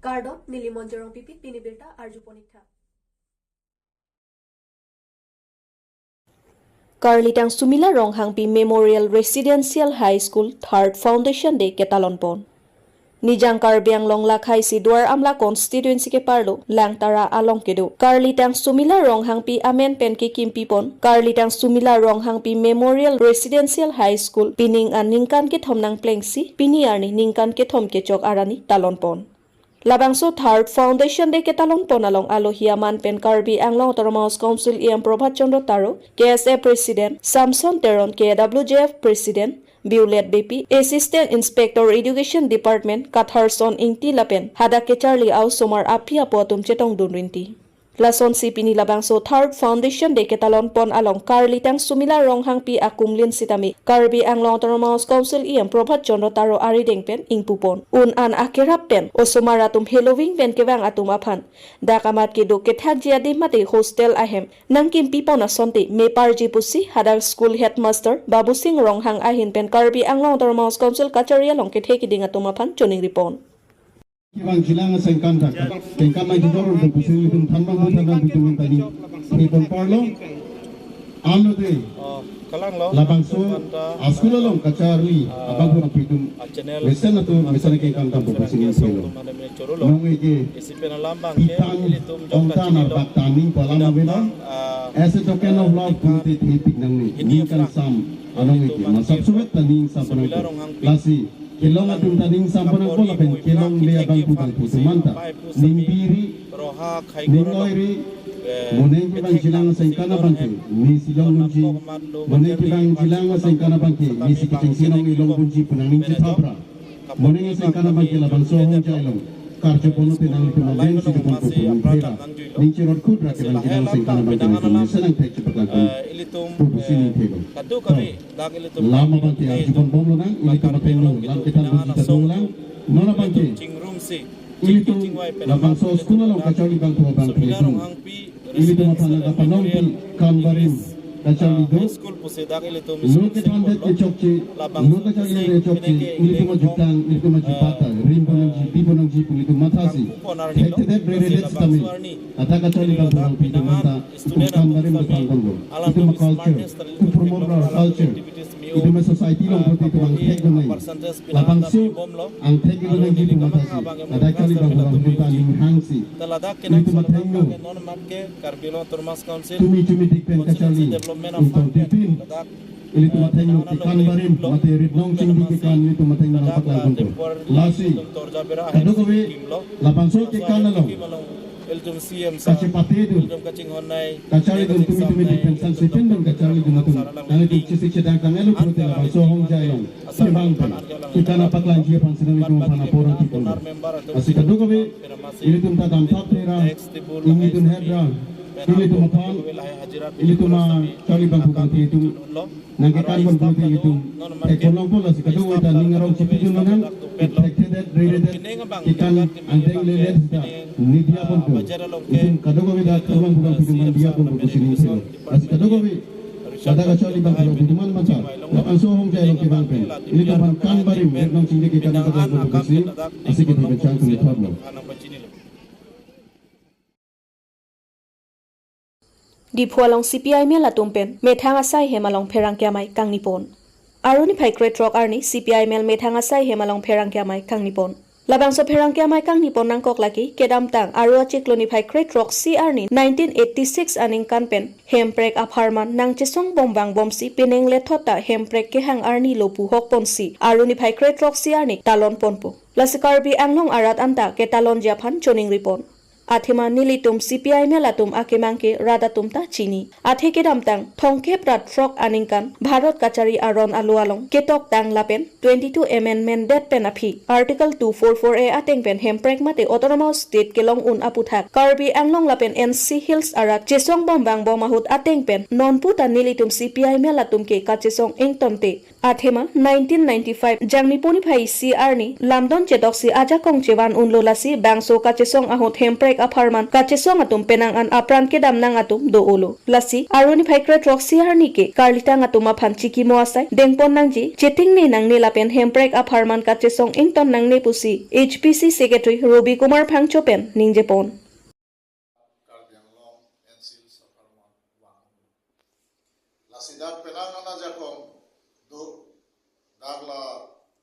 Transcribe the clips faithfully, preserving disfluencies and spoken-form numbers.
Kardom, neli Monjorong Pipit, pini birta arjupon-iktha. Karlitang Sumila Ronghangpi Memorial Residential High School Third Foundation Day ketalonpon. Nijang Karbi Anglong lakhai si Duar Amla constituency keparlo Langtara along kedo Karlitang Sumila Ronghangpi amen pen kekimpipon Karlitang Sumila Ronghangpi Memorial Residential High School pining aningkan kethom nangplengsi pini arni ningkan kethom kechok arni talonpon. Labangso Third Foundation Day ketalonpon along alohi aman pen Karbi Anglong Autonomous Council E M Prabhat Chandra Taro, K S A President Samson Teron, K W J F President Violet Beypi, Assistant Inspector Education Department Katharson Ingti lapen hadak kecharli a-osomar api apo atum chetongdun rinti. Lasonsi pini labangso Third Foundation Day ketalonpon along Karlitang Sumila Ronghangpi akumlin sitame Karbi Anglong Autonomous Council E M Prabhat Chandra Taro arideng pen ingpupon. Un an akerap pen osomar atum heloving pen kevang atum aphan dak amat kedo kethakji adim mate hostel ahem nangkimpipon asonte meparji pusi hadak school headmaster Babusing Ronghang ahin pen Karbi Anglong Autonomous Council kachari along kethe kiding atum aphan choningripon. Kevangjilang asengkan dak, tengkan mai jujor untuk pusing itum thanbang bu thanbang bu tum tani. Ipon parlo, alo de, Oh, kalang lo. Labangso, Ipon ta, a-school along kacharli, ah, abang bu nangpitum. Ah, channel. Mesen atum, mesen kengkam tam bu pusing itum lo. Tum ada menye choro lo. Nong ege, Isi pen alam abang ke, pitan, ilitum jok ongtan kachini lo. Arbak taning palam Idam avena. Bang, ah, As a token of love, ah, tum te thepik nangne. Hindi ningkan aphrang. Sam, anong ege, Ilitum masap bangkit. Suwet taning sam Sumila panangko. Ronghangpi. Lasi, kelong atum taning sam panangko lapen kelongle abang pu bang pu tumanta. Ning biri, ning oiri, moneng kevangjilang asengkan abang ke, nesi longdunji, moneng kevangjilang asengkan abang ke, nesi kechengsi nong-ilong bunji pu nangning chethapra. Moneng asengkan abang ke labangso ahongjai along karjapon te nanglitum aben si tupon pu pu ningthela. Ning cherot khut ra kevangjilang asengkan abang ke nangtum mesen angthek chepaklangpon pu pusi ningthelo. To. Lam abang ke arjupon bomlo nang, ilitum athengno lam kethan bunji ta dolang, non abang ke. Ilitum labangso school along kacharli abang pu abang ke ilitum. Ilitum aphan nangkapanongpi kam barim kacharli do. Lo kethandet kechokche, lo kacharli kechokche, ilitum ajutang, ilitum ajupata, rim ponangji, bi ponangji pu ilitum mathasi. Thekthedet reredet sitame. Ata kacharli abang pu abang pi ilitum anta, itum kam barim do pangkon do. Itum a-culture, to promote our culture. Itum a-society along pulote itum angthek do nai. Labangso angthek itum nangji pu mathasi. Ladak kali bang bang itum ta ning hangsi. Ilitum athengno. Chumi chumi dik pen kacharli. Ingtong tipin. Ilitum athengno kekan barim mate rit nong chingdi kekan ilitum athengno nangpaklangponpo. Lasi. Kadokave labangso kekan along. Kachepate dun. Kacharli dun tumi tumi dik pen san sepen dun kacharli dun atum. Nanglitum chesik chedang tanglo pulote labangso ahongjai along. Kevang pen. Kita nangpaklangji aphan si nanglitum aphan apor nangpipon. Lasi kadokave. Ilitum ta damthap thera. Ingni dun hedra. Ilitum aphan. Ilitum acharli abang pu abang ilitum. Nangkekan pon pulote itum theklongpo, lasi kadokave ta ning arong chipidun nang, thekthedet reredet kekan angdeng lelet sita nangdiyaponpo. Itum kadokave ta theklong pu abang pi itum nangdiyaponpo pusi ningthelo. Lasi kadokave ladak kacharli abang pu abang pi itum an mansa labangso ahongjai along kevang pen ilitum aphan kam barim rit nong chingdi kekan paklangponpo pusi, lasi kethe pen chang kumi thotlo. Diphu along C P I M L atum pen methang asai hem along pherangke amei kangnipon. Arni phai krethrok arni C P I M L methang asai hem along pherangke amei kangnipon. Labangso pherangke amei kangnipon nangkok lake kedamtang Aru achiklo niphai krethrok isi arni nineteen eighty-six aningkan pen hemprek apharman nangchesong bom vangbomsi penang lethot ta hemprek kehang arni lo pu hokponsi Aru niphai krethrok isi arni talonponpo. Lasi Karbi Anglong arat anta ketalonji aphan choningripon. Athema nelitum C P I M L atum akemang ke rat atum ta chini. Athe kedamtang thomkep ra throk aningkan Bharat kachari aron alo along ketoktang lapen twenty-two amendment det pen aphi Article two four four A ateng pen hemprek mate autonomous state kelong un aputhak Karbi Anglong lapen N C Hills arat chesong bom vangbom ahut ateng pen nonpu ta nelitum C P I M L atum ke kachesong ingtonte. Athema nineteen ninety-five Jangmi puni phai isi arni lamdon chetoksi ajakong chevan unlo, lasi bangso kachesong ahut hemprek apharman kachesong atum penang an apran kedam nang atum do-olo. Lasi Arni phai kre throksi arni ke karlitang atum aphan chikimo asai dengpon nangji, chetingne nangne lapen hemprek apharman kachesong ington nangne pusi H P C Secretary Robi Kumar Phangcho pen ningjepon. Karbi Anglong N C Hills apharman vang. Lasi dak penang an ajakong do, dak la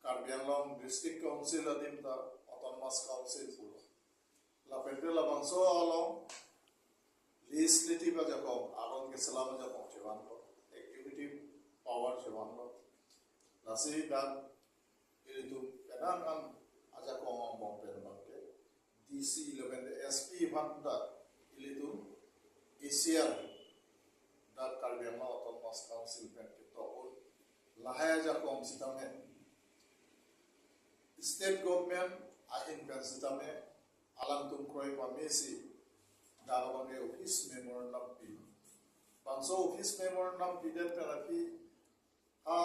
Karbi Anglong District Council adim ta Autonomous Council pulo. Lapen te labangso along legislative ajakong, aron keselam ajakong chevanlo, executive power chevanlo. Lasi dak ilitum penang an ajakong angbong pen abangke D C lapen te S P aphan ta ilitum A C R, dak Karbi Anglong Autonomous Council pen ketok un. Lahai ajakong sitame state government ahin pen sitame alangtum kroi pamesi dak abangke office memorandum pi. Bangso office memorandum pidet pen aphi ha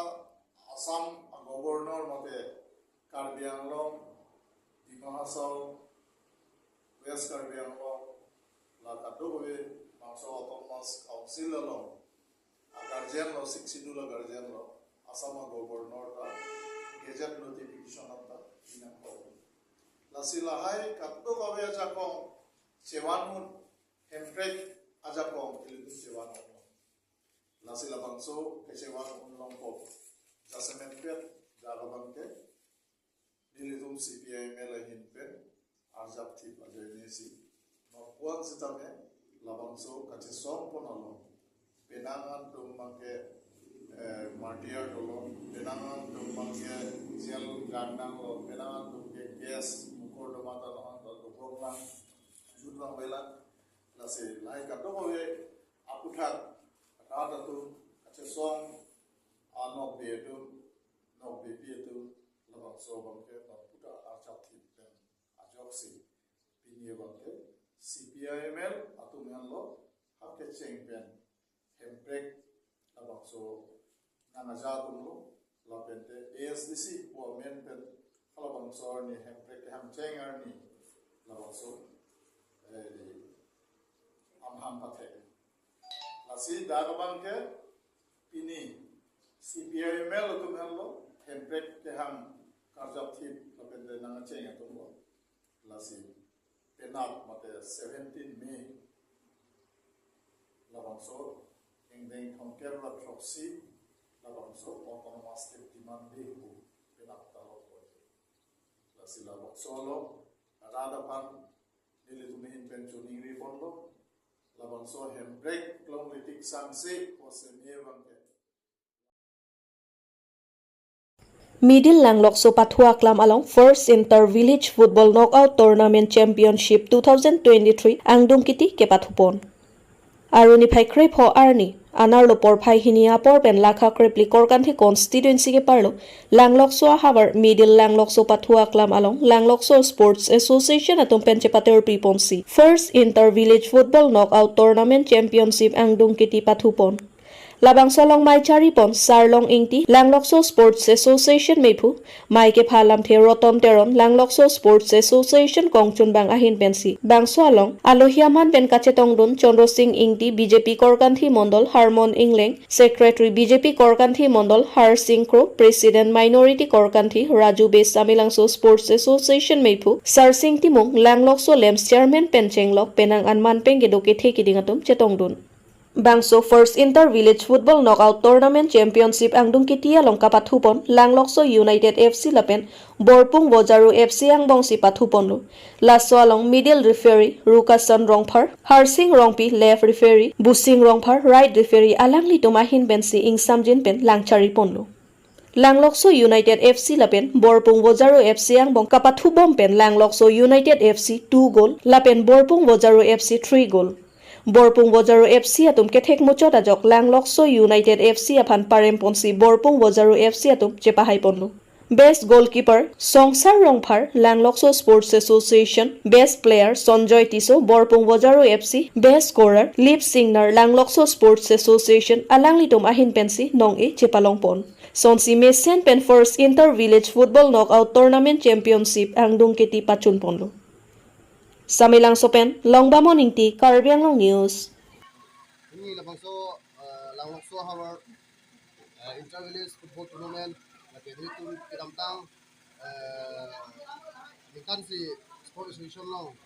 Assam a-Governor mate Karbi Anglong, Dima Hasao, West Karbi Anglong, la kadokave bangso Autonomous Council along a-guardian lo, Sixth Schedule a-guardian lo, Assam a-Governor ta gazette notification anta pinangkok. Lasi lahai kadokave ajakong chevan un, hemprek ajakong ilitum chevan un. Lasi labangso kechevan un longpo. Jasemet pet dak abangke nelitum C P I M L ahin pen arjap thip ajoine si nonpuan sitame labangso kachesong pon along penang an atum abangke, eh, martyr dolo, penang an atum abangke jail gang nanglo, penang an atum ke gas, mukor doma ta nongan ta dobong lang, jut lang velang. Lasi lahai kadokave aputhak rat atum, kachesong anokbe atum, nokbepi atum, labangso abangke nonputa arjap thip pen ajoksi pini abangke C P I M L atum henlo ha kecheng pen hemprek labangso nang aja atumlo, lapen te A S D C pu amen pen halabangso arni hemprek kehangcheng arni labangso, eh, di amhang pathek. Lasi dak abangke pini C P I M L atum henlo hemprek kehang karjap thip lapen te nang acheng atumlo. Lasi penap mate seventeen May labangso ingdeng thomkep ra throksi labangso Autonomous State demand day pu penap ta longpo. Lasi labangso along rat aphan nelitum ahin pen choningri ponlo. Labangso hemprek longle tik sangse pu seme abangke Middle Langlokso pathu aklam along First Inter Village Football Knockout Tournament Championship two thousand twenty-three angdung kiti kepathupon. Arni phai kre pho arni anerlo porphai hini apor pen lakha krepli Korkanthi constituency keparlo Langlokso ahavar Middle Langlokso pathu aklam along Langlokso Sports Association atum pen chepaterpi ponsi First Inter Village Football Knockout Tournament Championship angdung kiti pathupon. Labangso along mei charipon Sarlong Ingti, Langlokso Sports Association mephu, mei kepha lamthe Roton Teron, Langlokso Sports Association kongchunbang ahin pensi. Bangso along alohi aman pen kachetongdun Chandra Sing Ingti, B J P Korkanthi Mondol, Harmon Ingleng, Secretary B J P Korkanthi Mondol, Har Sing Kro, President Minority Korkanthi, Raju Bey, Samelangso Sports Association mephu, Sarsing Timung, Langlokso LAMPS Chairman pen chenglok penang an man pen kedo kethe keding atum chetongdun. Bangso First Inter Village Football Knockout Tournament Championship angdung kiti along kapathupon Langlokso United F C lapen Borpung Bojaro F C angbongsi pathuponlo. Laso along middle referee Rukasan Rongphar, Harsing Rongpi, left referee Busing Rongphar, right referee alanglitum ahin pensi ingsamjin pen langchariponlo. Langlokso United F C lapen Borpung Bojaro F C angbong kapathubom pen Langlokso United F C two goal lapen Borpung Bojaro F C three goal. Borpung Bojaro F C atum kethek muchot ajok Langlokso United F C aphan paremponsi Borpung Bojaro F C atum chepahaiponlo. Best goalkeeper Songsar Rongphar, Langlokso Sports Association, best player Sonjoy Tisso, Borpung Bojaro F C, best scorer Lip Singnar, Langlokso Sports Association, alanglitum ahin pensi nong-e chepalongpon. Sonsi mesen pen First Inter Village Football Knockout Tournament Championship angdung kiti pachunponlo. Samelangso pen Longbamon Ingti, Karbi Anglong News. Pini labangso, eh, Langlokso havar, eh, inter village football tournament, lake nelitum kedamtang, eh, ningkan si sport association along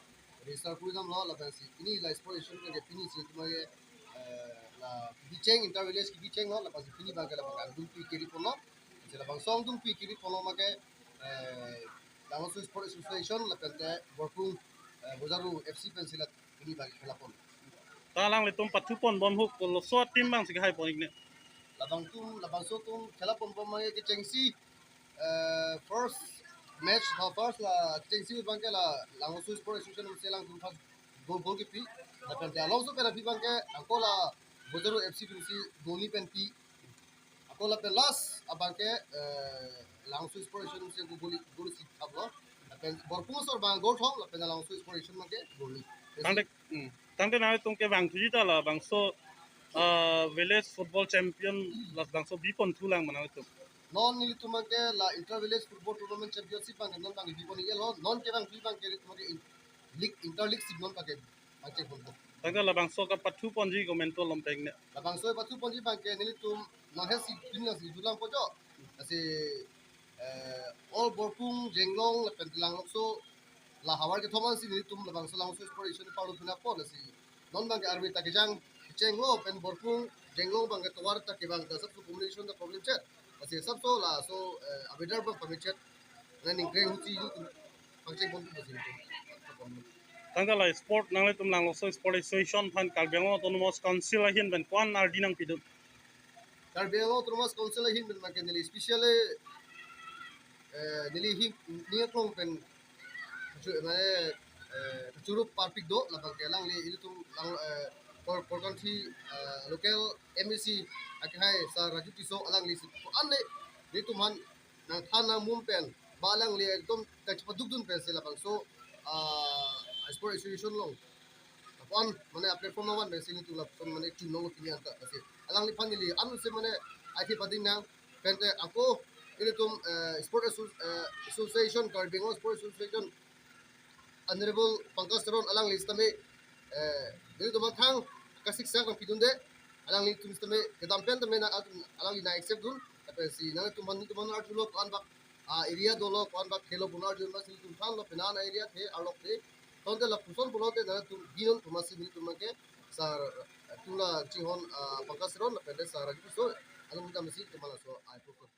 register kuri damlo, labangsi pini la sport association ke pini si itum ke, eh, la kebikcheng, inter village kebikcheng lo, labangsi pini abangke labang angdungpi kiri ponlo, si labangso angdungpi kiri ponlo abangke, eh, Langso Sport Association lapen te Borpung, eh, Bojaru F C pensi la pini abang khela pon. Ta alanglitum pathu ponbom ahut koloso team abangsi kehai pon ikne? Labangtum, labangso atum khela ponbom abang kechengsi, eh, first match, ha, first la kechengsi abangke la Langso Sport Association si alangtum first goal, goal kipi. Lapen te alongso pen aphi abangke ako la Bojaru F C pensi goal ni pen pi. Ako lapen last abangke, eh, Langso Sport Association si goal, goal isi thaplo. Lapen Borpung asor abang goal thom, lapen Langso Sport Association abangke goal ni. Tangte, hmm. Tangte nanglitum kevangthuji ta labangso, eh, village football champion labangso bi ponthulang ma nanglitum? Non nelitum abangke la inter village football tournament championship abangke non abangke bi pon iklo, non kevangthuji abangke nelitum abangke in-, league, inter league si non abangke pangcheng ponpo. Tangte labangso kapathu ponji komantu along pen ikne? Labangso pathu ponji abangke nelitum nanghe si pini nangsi julang po jo. Lasi, eh, all Borpung, Jenglong, lapen Langlokso, la havar kethom ansi nelitum labangso Langso Sport Association parlo pina po, lasi non abangke arve ta kejang, kechenglo pen Borpung, Jenglong abangke tovar ta kevang ta sabso communication ta problem chet. Lasi sabso laso, eh, a-weather abang pamit chet. Nang ningkreng ahut si nelitum pangcheng pon tu si nelitum. Tangte la sport nanglitum Langlokso Sport Association aphan Karbi Anglong Autonomous Council ahin pen ko-an ardi nangpidun? Karbi Anglong Autonomous Council ahin pen abangke neli especially, eh, neli hing, ning aklong pen, chu, mane, eh, churup parpik do, labangke alangli ilitum lang, eh, Kor-, Korkanthi, eh, local M A C akehai Sir Raju Tisso alangli si ko-an le nelitum aphan nangthan nangmum pen, ba alangli ekdom kachepadukdun pensi labangso, ah, Sport Association along. Lapu-an mane a-platform nangvan pensi nelitum lapuson mane chun nanglo pini anta, lasi alangliphan neli ansi mane athi pading nang, pen te ako ilitum, eh, Sport Asso-, eh, Association, Karbi Anglong Sport Association, Honorable Pankaj Teron alangli sitame, eh, nelitum athang kasiksak nangpidunde, alanglitum sitame kedam pen tame na, alangli nang accept dun, lapensi nangtum aphan, nelitum aphan arjulo ko-an bak, ah, area dolo, ko-an bak khelo pu arjun mas nelitum thanlo, penan area the, arlok the, tangte lapuson pulote nangtum ginon pu mas nelitum ke, Sir, eh, tula chihon, ah, Pankaj Teron lapen te Sir Raju Tisso, alangtum damsi nelitum aphan laso ai program.